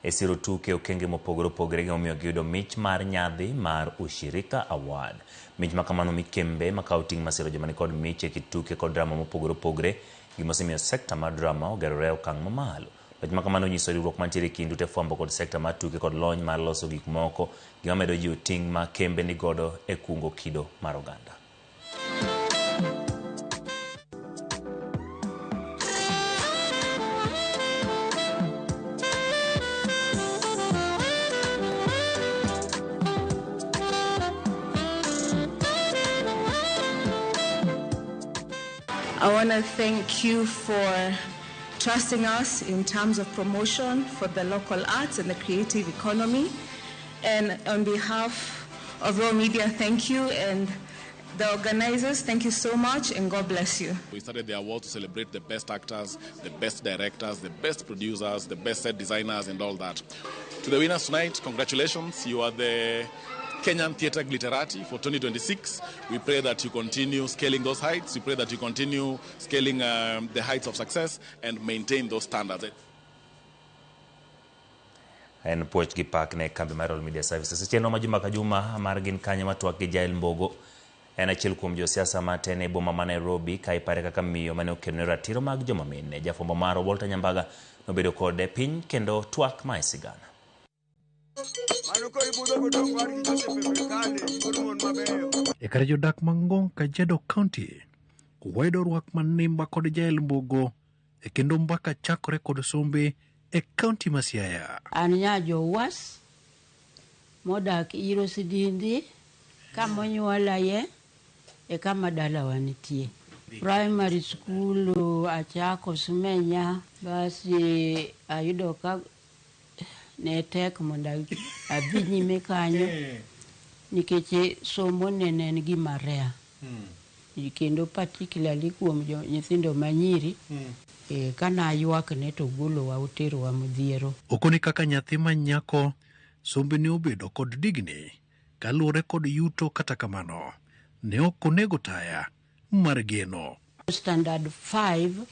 Speaker 1: e siro tuke e okenge mopogore opogore gimomiyo giyudo mich mar nyadhi mar Ushirika Award. Mich ma kamano mi kembe makawo ting' mar siro joma nikod mich e kit tuke kod drama mopogore opogore, gima osemiyo sekta mar drama ogerore e okang' mamalo. Wach ma kamano onyiso riwruok mantiere e kind ute fwambo kod sekta mar tuke kod lony mar loso gik moko, gima medo jiwo ting' ma kembe nigodo e kungo kido mar oganda.
Speaker 2: I want to thank you for trusting us in terms of promotion for the local arts and the creative economy. And on behalf of Royal Media, thank you. And the organizers, thank you so much, and God bless you.
Speaker 7: We started the award to celebrate the best actors, the best directors, the best producers, the best set designers, and all that. To the winners tonight, congratulations. You are the Kenyan Theatre Glitterati for 2026. We pray that you continue scaling those heights. We pray that you continue scaling the heights of success and maintain those standards.
Speaker 1: En puoch gi pak ne kambi mar Royal Media Services. E chenro ma juma ka juma mar gin kanye ma twak gi Jael Mbogo en achiel kuom josiasa matene e boma ma Nairobi ka ipare kaka miyo mane okedo ne ratiro mag joma mine. Jafwambo marwa Walter Nyambaga nobedo kode piny kendo twak ma e sigana.
Speaker 16: E kar jodak ma Ngong, Kajiado County, wayudo rwak manimba kod Jael Mbogo e kendo mbaka chakore kod sombe e kaunti ma Siaya.
Speaker 18: An nya Jowas modak Iro Sidindi kama onyuolaye e kama dalawa nitie. Primary school achako Simenya, basi ayudo ka ne tek mondo adhi nyime kanyo nikech somo ne en gima rare. Kendo particularly kuom nyithindo manyiri. Kana ywak ne to golowa oterowa Modhiero.
Speaker 16: Okoni kaka nyathi ma nyako sombe ne obedo kod digni kaluwore kod yuto kata kamano ne ok onego taya mar geno.
Speaker 18: Standard 5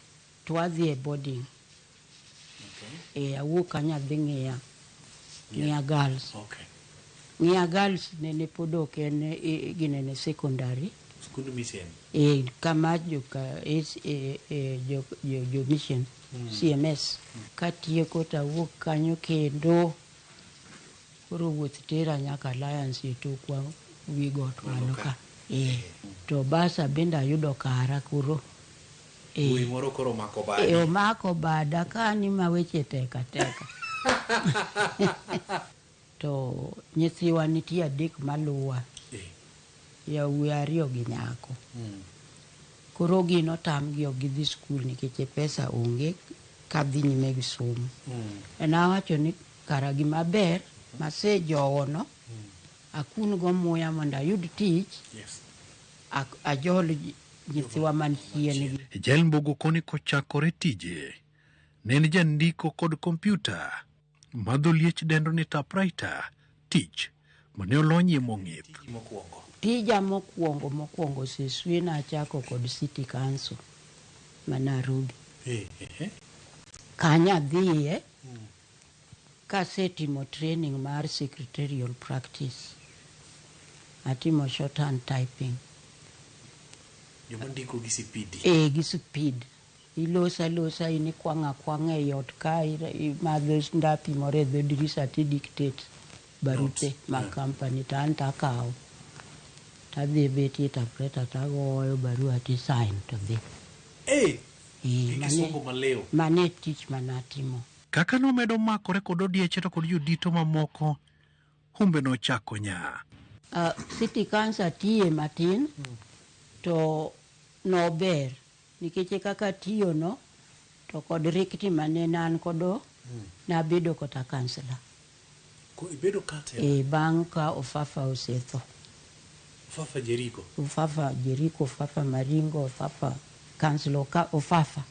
Speaker 18: to adhi e boarding. Awuok kanyo adhi Ng'iya. Ng'iya Girls. Ng'iya Girls nene pod ok en ginene secondary.
Speaker 1: Skund mission.
Speaker 18: Kama joka jo mission CMS. Katieko to awuok kanyo kendo koro wuoth tera nyaka Alliance e tokwa wi got malo ka. To basa bende ayudo kara koro.
Speaker 1: Wuoyi moro koro omako badi.
Speaker 18: Omako bada ka ni ma weche tek ateka. To nyithiwa nitie adek maluwa. Yawuoyi ariyo gi nyako. Koro gin otamgi ok gidhi skul nikech pesa onge kadhi nyime gi somo. En awacho ni kara gima ber masejowono akun go muya mondo ayud tich. Ajol nyithiwa man chien gi.
Speaker 16: Jael Mbogo koni kochakore tije ne en jandiko kod kompyuta ma dho liech dendo ni typewriter, tich mane olonyie mong'ith.
Speaker 18: Tija mokwongo Seswe nachako kod City Council ma Nairobi. Kanya adhiye kasetimo training mar secretarial practice. Atimo shorthand typing.
Speaker 1: Joma ndiko gi sipidi.
Speaker 18: Gi speed. Ilosa losa in ikwang'a kwang'a e ot ka imadho ndapi moro e dho dirisa ti dictate barupe mag company to an takawo. Tadhi betie typewriter tagoyo barua ti sign to dhi.
Speaker 1: Kisungu maliw.
Speaker 18: Mane tich manatimo.
Speaker 16: Kaka nomedo makore kod odieche to kod jodito mamoko, humbe nochako nya.
Speaker 18: City Council atiye matin to nober nikech kaka tiyo no to kod rikni mane an kodo nabedo kata councillor.
Speaker 1: Ko ibedo councillor?
Speaker 18: Bang' ka Ofafa osetho.
Speaker 1: Ofafa Jericho?
Speaker 18: Ofafa Jericho, Ofafa Maringo, Ofafa councillor ka Ofafa.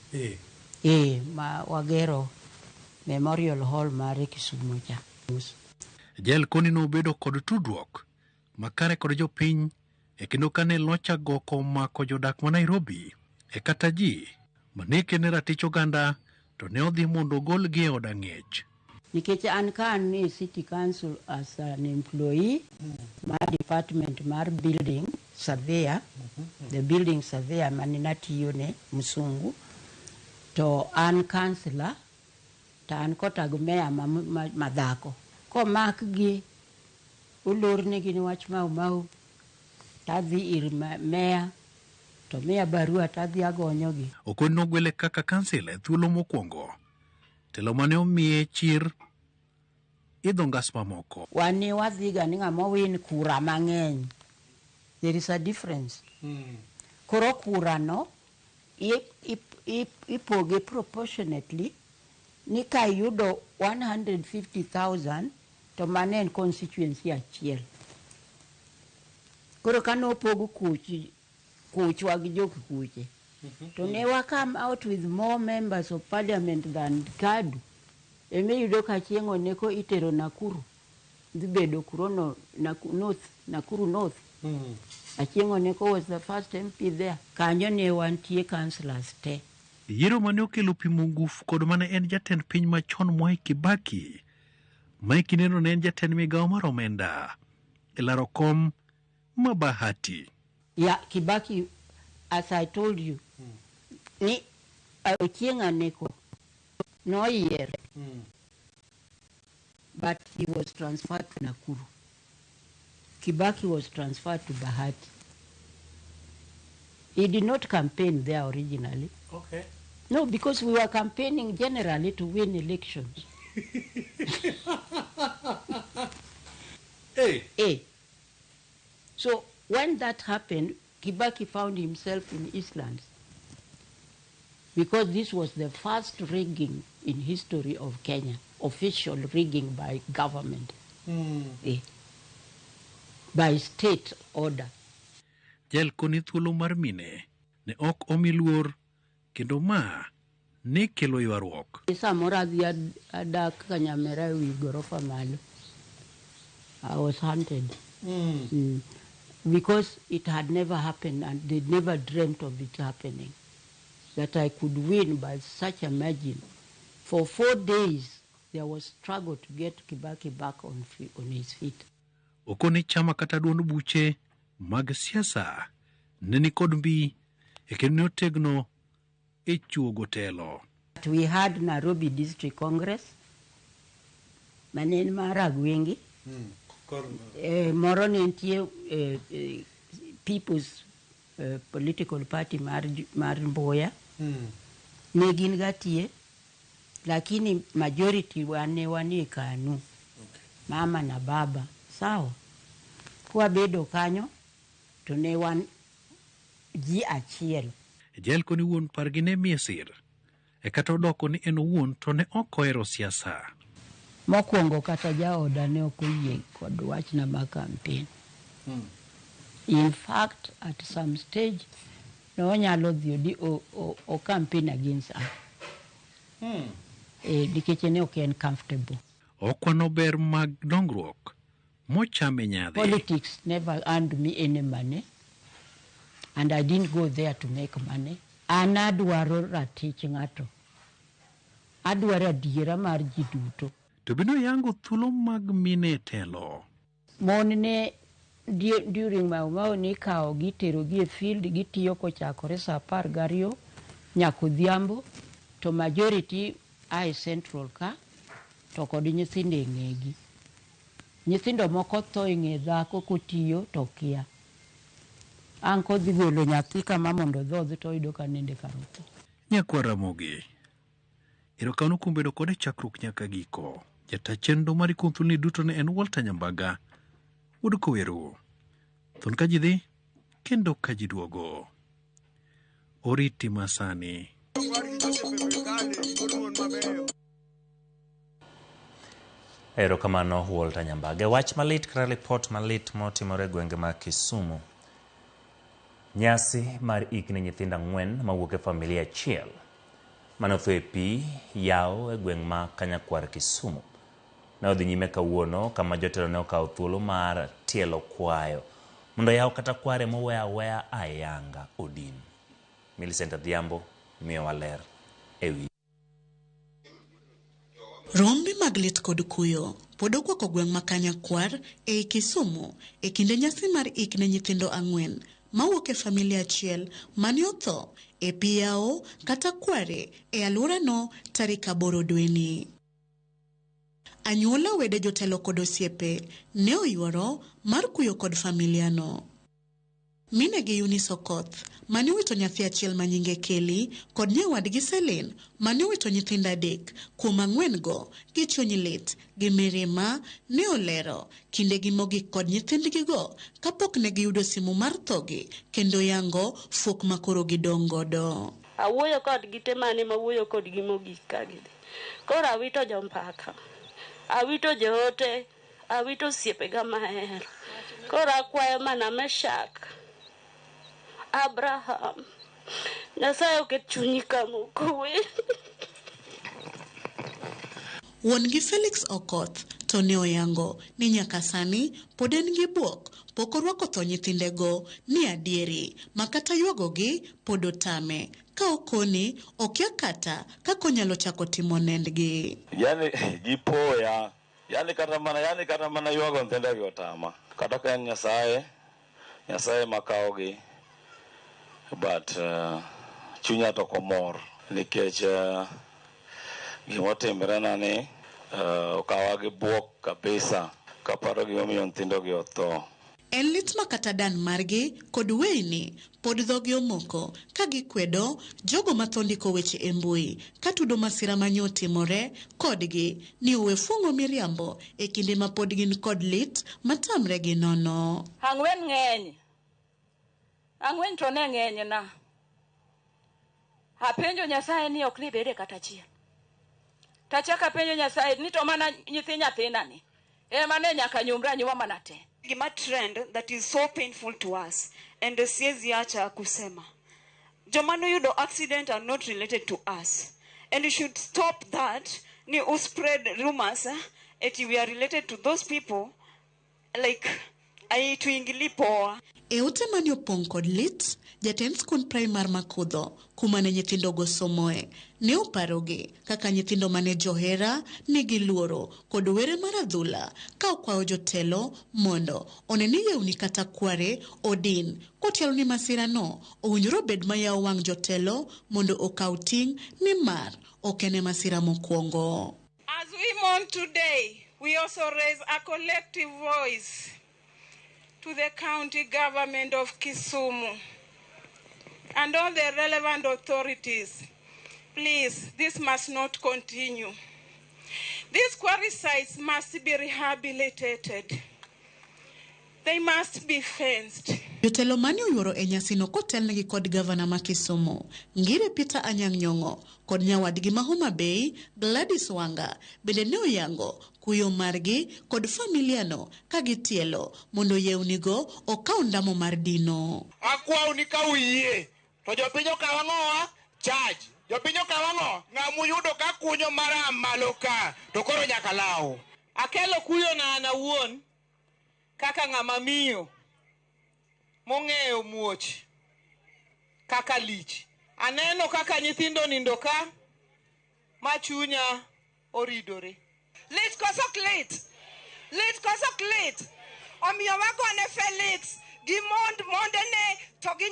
Speaker 18: Ma wagero Memorial Hall mare Kisumu cha.
Speaker 16: Jael koni nobedo kod tudruok makare kod jopiny e kendo kane loch agoko omako jodak ma Nairobi e kata ji mane kene ratich oganda to ne odhi mondo ogolgi e od ang'ech.
Speaker 18: Nikech an ka an e city council as an employee mar department mar building surveyor, the building surveyor mane natiyo ne msungu, to an councillor, to an kotag meya ma dhako. Komak gi olornegi ni wach Mau Mau, tadhi ir meya to miya barua tadhi agonyogi.
Speaker 16: Okon nogwele kaka kansila e thuolo mokwongo. Telo mane omiye chir idho ngas mamoko.
Speaker 18: Wan ne wadhiga ni ng'ama owin kura mang'eny. There is a difference. Koro kura no ipoge proportionately ni ka iyudo 150,000 to mano en constituency achiel. Koro kane opog kuchwa gi jokikuche, to ne wa come out with more members of parliament than KADU. Emiyudo ka chieng' oneko itero Nakuru, dhi bedo kurono North, Nakuru North. Achieng' Oneko was the first MP there. Kanyo ne wantie councillors te.
Speaker 16: Yiero mane okelo pimo ngufu kod mane en jatend piny machon Mwai Kibaki, ma e kindeno ne en jatend migawo mar omenda e laro kom ma Bahati.
Speaker 18: Yeah, Kibaki, as I told you, ni Ochieng' Aneko noyiere, but he was transferred to Nakuru. Kibaki was transferred to Bahati. He did not campaign there originally. No, because we were campaigning generally to win elections.
Speaker 16: Hey.
Speaker 18: Hey. So when that happened, Kibaki found himself in Eastlands, because this was the first rigging in history of Kenya, official rigging by government, by state order.
Speaker 16: Jael koni thuolo mar mine ne ok omi luor kendo ma ne kelo ywaruok.
Speaker 18: Samoro adhi adak Kanyamera e wi gorofa malo. I was hunted. Because it had never happened and they never dreamt of it happening, that I could win by such a margin. For 4 days, there was struggle to get Kibaki back on his feet.
Speaker 16: Okone chama kata duond buche mag siasa ne ni kod mbi e kendo ne otegno e chuogo telo.
Speaker 18: We had Nairobi District Congress, mane en mar Agwengi. Moro ne nitie People's Political Party mar Mboya. Ne gin gatie, lakini majority wane wanie KANU. Mama na baba, sawa. Kwabedo kanyo, to ne wan ji achiel.
Speaker 16: Jael koni wuon pargi ne miye sir. E kata odoko ni en owuon to ne ok ohero siasa.
Speaker 18: Mokwongo kata jaoda ne ok oyie kod wachna mar campaign. In fact, at some stage, ne onyalo dhi odi o campaign against her. Nikech ne ok en comfortable.
Speaker 16: Okwano ber mag dongruok mochame nyadhi.
Speaker 18: Politics never earned me any money, and I didn't go there to make money. An adwaro ratich ng'ato. Adwaro adiera mar ji duto.
Speaker 16: To bende oyango thuolo mag mine e telo.
Speaker 18: Mon ne during Mau Mau ne ikawo gi itero gi e field, gitiyo kochakore saa 12 nyaka odhiambo, to majority ae central ka to kod nyithindo e ng'egi. Nyithindo moko tho e ng'e dhako kotiyo to kia. Ang' kodhi golo nyathi kama mondo odhodh to oyudo ka ninde kar otho.
Speaker 16: Nyakwa Ramogi, erokamano kuom bedo kode chakruok nyaka giko. Jata chenro mar kuom thuoloni duto ne en Walter Nyambaga, wuod Koweru. Thon ka ji dhi, kendo ka ji duogo. Oriti masani.
Speaker 1: Erokamano Walter Nyambaga. Wach malit kata ripot malit motimore e gwenge mag Kisumu. Nyasi mar ik ne nyithindo 4 mawuok e familia achiel mane otho e pi yawo e gweng' ma Kanyakwar Kisumu ne odhi nyime kawuono kama jotelo ne okawo thuolo mar tielo kwayo mondo yaw kata kware mowe aweya ayanga odin. Millicent Adhiambo miyowa ler e wi
Speaker 3: Rombe mag lit kod kuyo pod okwako gweng' ma Kanyakwar ei Kisumu e kinde nyasi mar ik ne nyithindo ang'wen mawuok e familia achiel mane otho e pi yawo kata kware e alworano tarik 8 dweni. Anyuola, wede, jotelo kod osiepe ne oyuoro mar kuyo kod familiano. Minegi Eunice Okoth mane owito nyathi achiel ma nyinge Kelly kod nyawadgi Celine mane owito nyithindo 3 kuom 4 go gi chuny lit gi mirima ne olero kindegi mogik kod nyithindgigo kapok ne giyudo simu mar thogi kendo yango fuok makoro gidong' godo.
Speaker 4: Awuoyo kodgi te mane mawuoyo kodgi mogik ka gidhi. Koro awito jombaka, awito joote, awito osiepega mahero. Koro akwayo mana Meshak, Abraham, Nyasaye oket chunyi kama okwe.
Speaker 3: Wuon-gi Felix Okoth to ne oyango ni nyaka sani pod en gi buok pok orwako tho nyithindego ni adieri ma kata ywagogi pod otame ka okoni okia kata kaka onyalo chako timo nendgi.
Speaker 17: Yani gipoya, yani kata mana ywago nyithindogi otama. Kata ka en Nyasaye, Nyasaye makawogi, but chunya to ok omor nikech gimotimrena ni okawa gi buok kabisa kaparo gimomiyo nyithindogi otho.
Speaker 3: En lit ma kata dan margi kod weyni pod dhogi omoko ka gikwedo jogo matho ndiko weche e mbui katudo masira mane otimore kodgi ni owe fuong'o miriambo e kinde ma pod gin kod lit matamre gi nono.
Speaker 19: 4 ng'eny. 4 to ne ng'eny na. Apenjo Nyasaye ni ok nibede kata achiel. Tachaka apenjo Nyasaye ni to mana nyithi nyathina ni. Ema ne nyaka nyumra anyuma mana te.
Speaker 20: Gima trend that is so painful to us and siwezi acha kusema. Joma noyudo accident are not related to us. And you should stop that ni u spread rumors eti we are related to those people like aituingili poa.
Speaker 3: E ute mane opong' kod lit, jatend skund primar Makudho kuma ne nyithindogo somoe ne oparogi kaka nyithindo mane johera nigi luoro kod were mar adhula ka okwayo jotelo mondo one ni yewni kata kware odin kotielo ni masirano owinjore obed mayawo wang' jotelo mondo okaw ting' nimar ok en e masira mokwongo.
Speaker 22: As we mourn today, we also raise a collective voice to the county government of Kisumu and all the relevant authorities. Please, this must not continue. These quarry sites must be rehabilitated. They must be fenced.
Speaker 3: Jotelo mane oyuoro e nyasino kotelnegi kod gavana ma Kisumu, Ngire Peter Anyang' Nyong'o kod nyawadgi ma Homa Bay, Gladys Wanga, bende ne oyango kuyo margi kod familiano ka gitielo mondo yewnigo okaw ndamo mar dino.
Speaker 23: Akwau ni ka uyie to jopiny okaw ang'owa charge. Jopiny okaw ang'o? Ng'ama uyudo ka kunyo maram malo ka to koro nyaka law.
Speaker 24: Akelo kuyo na an awuon kaka ng'ama miyo mong'eyo muoch kaka lich. Aneno kaka nyithindo nindo ka ma chunya oridore.
Speaker 22: Lit koso ok lit? Lit koso ok lit? Omiyo wagone Felix gi mondene to gi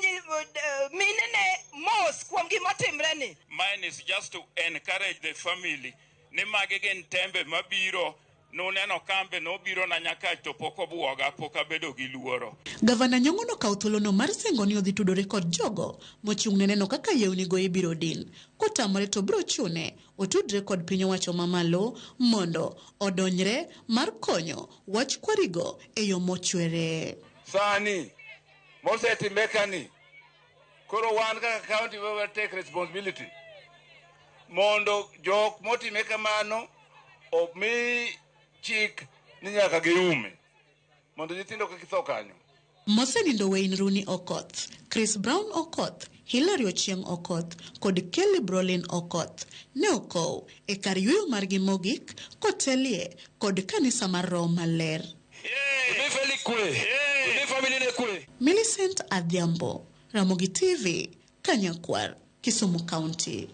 Speaker 22: minene mos kuom gimotimre ni.
Speaker 25: Mine is just to encourage the family ni magi gin tembe mabiro nuneno kambe nobiro na nyaka to pok obuoga pok abedo gi luoro.
Speaker 3: Gavana Nyong'o nokawo thuolono mar singo ni odhi tudore kod jogo mochung' ne neno kaka yewnigo ibiro din. Kotamore to biro chune otudre kod piny owacho mamalo mondo odonjre mar konyo wach kwarigo e yo mochwere.
Speaker 23: Sani mosetimre kani koro wan kaka county we take responsibility mondo jok motime kamano omi chik ni nyaka giume mondo nyithindo kik tho kanyo.
Speaker 3: Mosenindo Wayne Rooney Okoth, Chris Brown Okoth, Hilary Ochieng' Okoth kod Kelly Brolin Okoth ne okow e kar yweyo margi mogik kotelie kod kanisa mar Roho Maler. Millicent Adhiambo, Ramogi TV, Kanyakwar, Kisumu County.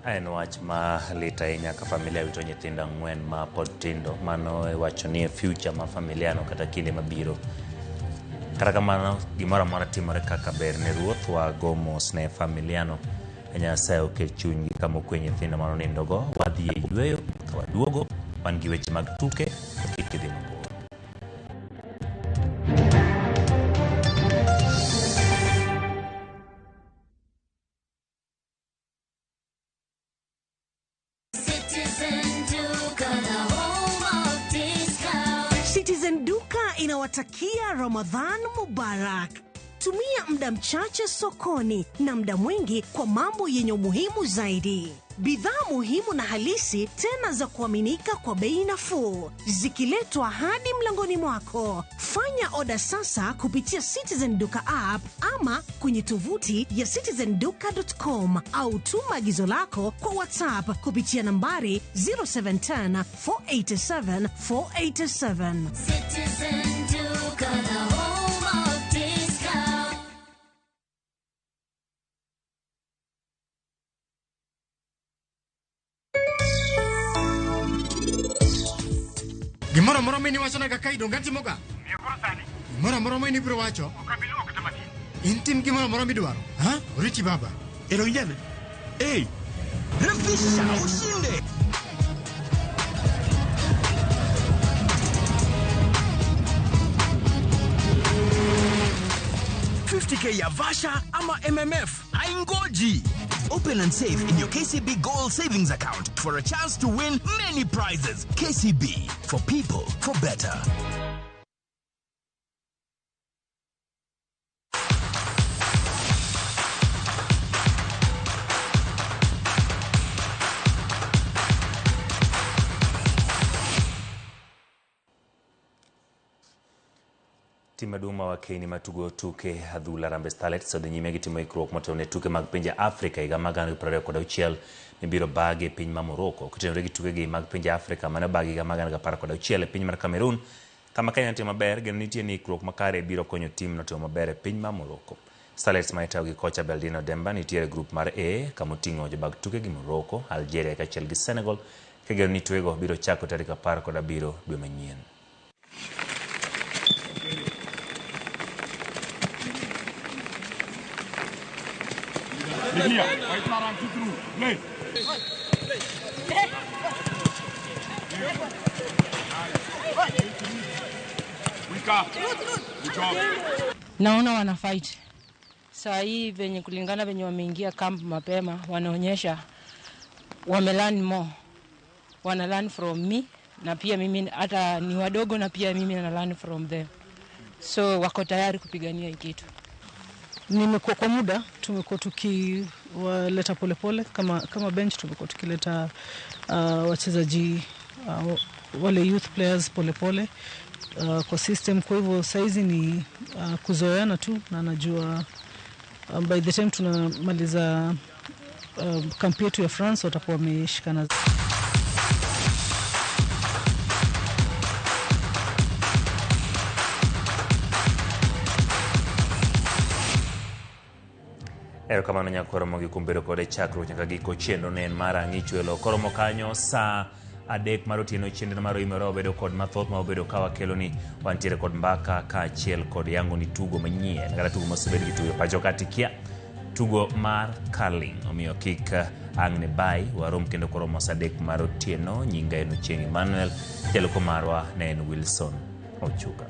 Speaker 1: En wach ma lit ahinya ka familia wito nyithindo 4 ma pod tindo. Mano iwacho ni e future ma familia no kata kinde mabiro. Kata kamano, gimoro amora timore kaka ber ne ruoth. Wago mos ne familia no. Nyasaye oket chunygi kama okwe nyithindo manonindogo. Wadhi e yweyo, ka waduogo, wan gi weche mag tuke, kik idhi mabor.
Speaker 5: Citizen Duka, the home of discount.
Speaker 8: Citizen Duka inawatakia Ramadhan Mubarak. Tumia muda mchache sokoni na muda mwingi kwa mambo yenye umuhimu zaidi. Bidhaa muhimu na halisi tena za kuaminika kwa bei nafuu, zikiletwa hadi mlangoni mwako. Fanya oda sasa kupitia Citizen Duka app ama kwenye tovuti ya citizenduka.com au tuma agizo lako kwa WhatsApp kupitia nambari 0710 487 487.
Speaker 5: Citizen Duka, the home of discount.
Speaker 9: Gimoro amora ma in iwachonaga ka idong' atimoga. Gimoro amora ma in ibiro wacho. In tim gimoro amora midwaro. Ha? Oriti baba.
Speaker 13: Ero winjane. Hey! Refisha ushinde. K ya Vasha ama MMF haingoji. Open and save in your KCB Gold Savings Account for a chance to win many prizes. KCB, for people, for better.
Speaker 1: Tim maduong' ma wakeni matugo tuke adhula Harambee Starlets odhi nyime gi timo ikruok motelo ne tuke mag pinje Afrika higa mag 2026 mibiro bagi e piny ma Morocco. Kotenore gi tukegi mag pinje Afrika mane obagi higa mag 2016 e piny mar Cameroon, kama Kenya notimo maber, geno nitie ni ikruok makare biro konyo tim no timo maber e piny ma Morocco. Starlets ma itayo gi kocha Beldino Demba nitiere e grup mar A kama oting'o jobag tuke gi Morocco, Algeria kaachiel gi Senegal, kigeno ni tukego biro chako tarik 17 dwe manyien.
Speaker 21: Naona wana fight saa hii venye kulingana venye wameingia camp mapema, wanaonyesha wame learn more, wana learn from me na pia mimi hata ni wadogo na pia mimi na learn from them, so wako tayari kupigania hii kitu.
Speaker 26: Nimekuwa kwa muda tumekuwa tukiwaleta polepole kama bench, tumekuwa tukileta wachezaji wale youth players polepole kwa system. Kwa hivyo saizi ni kuzoeana tu, na najua by the time tunamaliza kampi yetu ya France watakuwa wameshikana.
Speaker 1: Erokamano nyakoromo gi kuom bedo kode chakruok nyaka giko chenro ne en mar Ang'ichwelo. Koromo kanyo saa 3 mar otieno chenro mar Oimore wabedo kod mathoth ma wabedo ka wakelo ni wantiere kod mbaka kaachiel kod yango ni tugo manyien kata tugo mosebed gi tugo pacho katikia tugo mar curling. Omiyo kik ang' ne bai warom kendo koromo saa 3 mar otieno. Nyinga en Ochieng' Emmanuel, jalupo marwa ne en Wilson Ochuka.